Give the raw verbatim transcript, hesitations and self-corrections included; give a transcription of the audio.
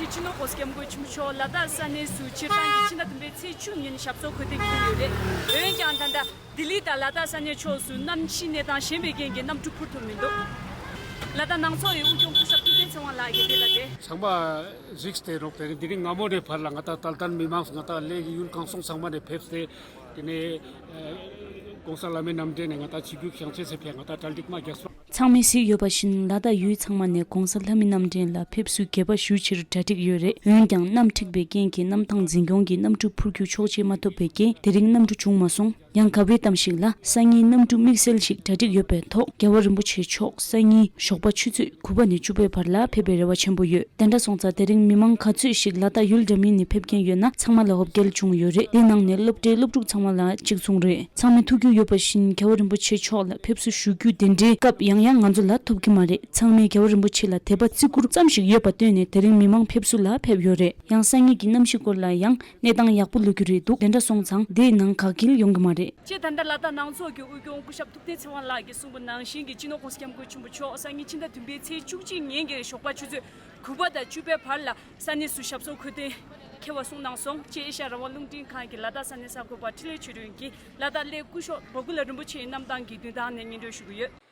སྤྱི་ནོར་༸གོང་ས་༸སྐྱབས་མགོན་ཆེན་པོ་མཆོག་ལ་དྭགས་ས་གནས་སུ་སྤྱིར་བཏང་གི་ཕྱི་ཟླ་བདུན་པའི་ཚེས་བཅུ་ཉིན་ཞབས་སོར་འཁོད་དེ་འཁེལ་ཡོད་རེད། འོན་ཀྱང་ད་ལྟ་ལྡི་ལི་དང་ལ་དྭགས་ས་གནས་ཕྱོགས་སུ་གནམ་གཤིས་གནས་སྟངས་ཞན་པའི་རྐྱེན་གྱིས་གནམ་གྲུ་འཕུར་ཐུབ་མི་འདུག་ལ་དྭགས་ནང་ཚོགས་ཡི་དབུ་སྐྱོང་སྐུ་ཞབས་ཐུབ་བསྟན་ཚེ་དབང་ལགས་ཀྱིས་དེ་ལ་འགྲེལ། ཚང་མ་གཟིགས་ཏེ་རོགས་དེ་རིང་འདི་རིང་སྔ་མོ་ནས་ཕར་ལ་ང་ད་ཏལ་ཏན་མི་མང་ང་ད་ལས་ཀྱི་ཡུལ་གང་སོང་ཚང་མ་ནས་ཕེབས་ཏེ་དེ་ནས་༸གོང་ས་ལྷ་མོའི་རྣམ་འདྲེན་ནས་ང་ད་ཆིབས་བསྒྱུར་བྱང་ཆེ་སེ་ཕེབས་ང་ད་གྲ་སྒྲིག་མ་རྒྱག་སོང་། ཚང་མས་གཟིགས་ཡོད་པ་བཞིན་ལ་དྭགས་ཡུལ་ཚང་མ་ནས་༸གོང་ས་ལྷ་མོའི་རྣམ་འདྲེན་ལ་ཕེབས་བསུ་རྒྱས་པ་ཞུ་ཕྱིར་གྲ་སྒྲིག་ཡོད་རེད། འོན་ཀྱང་གནམ་འཁྲིགས་པའི་རྐྱེན་གྱིས་གནམ་ཐང་འཛིན་སྐྱོང་གིས་གནམ་གྲུ་འཕུར་རྒྱུ་ཆོག་མཆན་མ་ཐོབ་པའི་རྐྱེན་དེ་རིང་གནམ་གྲུ་བྱུང་མ་སོང་། ཡང་ག་བའི་གཏམ་ཞིག་ལ་སང་ཉིན་གནམ་གྲུ་དམིགས་བསལ་ཞིག་གྲ་སྒྲིག་ཡོད་པའི་ཐོག་རྒྱལ་བ་རིན་པོ་ཆེ་མཆོག་སང་ཉིན་ཞོགས་པ་ཆུ་ཚོད་དགུ་པ་ནས་བཅུ་པའི་བར་ལ་ཕེབས་པའི་རེ་བ་ཆེན་པོ་ཡོད། དེ་འདྲ་སོང་ཙང་དེ་རིང་མི་མང་ག་ཚོད་ཞིག་ལ་དྭགས་ཡུལ་འདྲ་མིན་ནས་ཕེབས་མཁན་ཡོད་ན་ཚང་མ་ལ་འོ་བརྒྱལ་བྱུང་ཡོད་རེད། དེའི་ནང་ནས་སློབ་གྲྭའི་སློབ་ཕྲུག་ཚང་མ་ལ་གཅིག་མཚུངས་རེད། ཚང་མས་ཐུགས་རྒྱུས་ཡོད་པ་བཞིན་རྒྱལ་བ་རིན་པོ་ཆེ་མཆོག་ལ་ཕེབས་བསུ་ཞུ་རྒྱུ་དེ་འདྲའི་སྐབས་ཡང་ཡང་ང་ཚོ་ལ་ཐོབ་ཀྱི་མ་རེད། ཚང་མས་རྒྱལ་བ་རིན་པོ་ཆེ་ལ་དད་པ་བརྩི་བཀུར་ཙམ་ཞིག་ཡོད་པ་བཏོན་ནས་དེ་རིང་མི་མང་ཕེབས་བསུ་ལ་ཕེབས་ཡོད་རེད། ཡང་སང་ཉིན་གྱི་གནམ་གཤིས་སྐོར་ལ་ཡང་གནས་སྟངས་ཡག་པོ་ལོས་ཀྱི་རེད་འདུག་དེ་འདྲ་སོང་ཙང་དེའི་ནང་ག་གིལ་ཡོང་གི་མ་རེད། སྤྱིར་ད་ལྟ་ལ་དྭགས་ནང་ཚོགས་ཀྱི་དབུ་སྐྱོང་སྐུ་ཞབས་ཐུབ་བསྟན་ཚེ་དབང་ལགས་ཀྱིས་གསུངས་པ་ནང་བཞིན་གྱི་སྤྱི་ནོར་༸གོང་ས་༸སྐྱབས་མགོན་ཆེན་པོ་མཆོག་སང་ཉིན་ཕྱི་ཟླ་བདུན་པའི་ཚེས་བཅུ་གཅིག་ཉིན་གྱི་ཞོགས་པ་ཆུ་ཚོད་དགུ་པ་དང་བཅུ་པའི་བར་ལ་ས་གནས་སུ་ཞབས་སོར་འཁོད་དེ་འཁེལ་བ་གསུངས་གནང་སོང་། ཅེས་ཨེ་ཤ་ཡ་རང་དབང་རླུང་འཕྲིན་ཁང་གི་ལ་དྭགས་ས་གནས་གསར་འགོད་པ་འཕྲིན་ལས་ཆོས་སྒྲོན་གྱིས་ལ་དྭགས་གླེ་སྐུ་ཞབས་བ་ཀུ་ལ་རིན་པོ་ཆེའི་གནམ་ཐང་གི་མདུན་ཐང་ནས་སྙན་སྒྲོན་ཞུ་གི་ཡོད།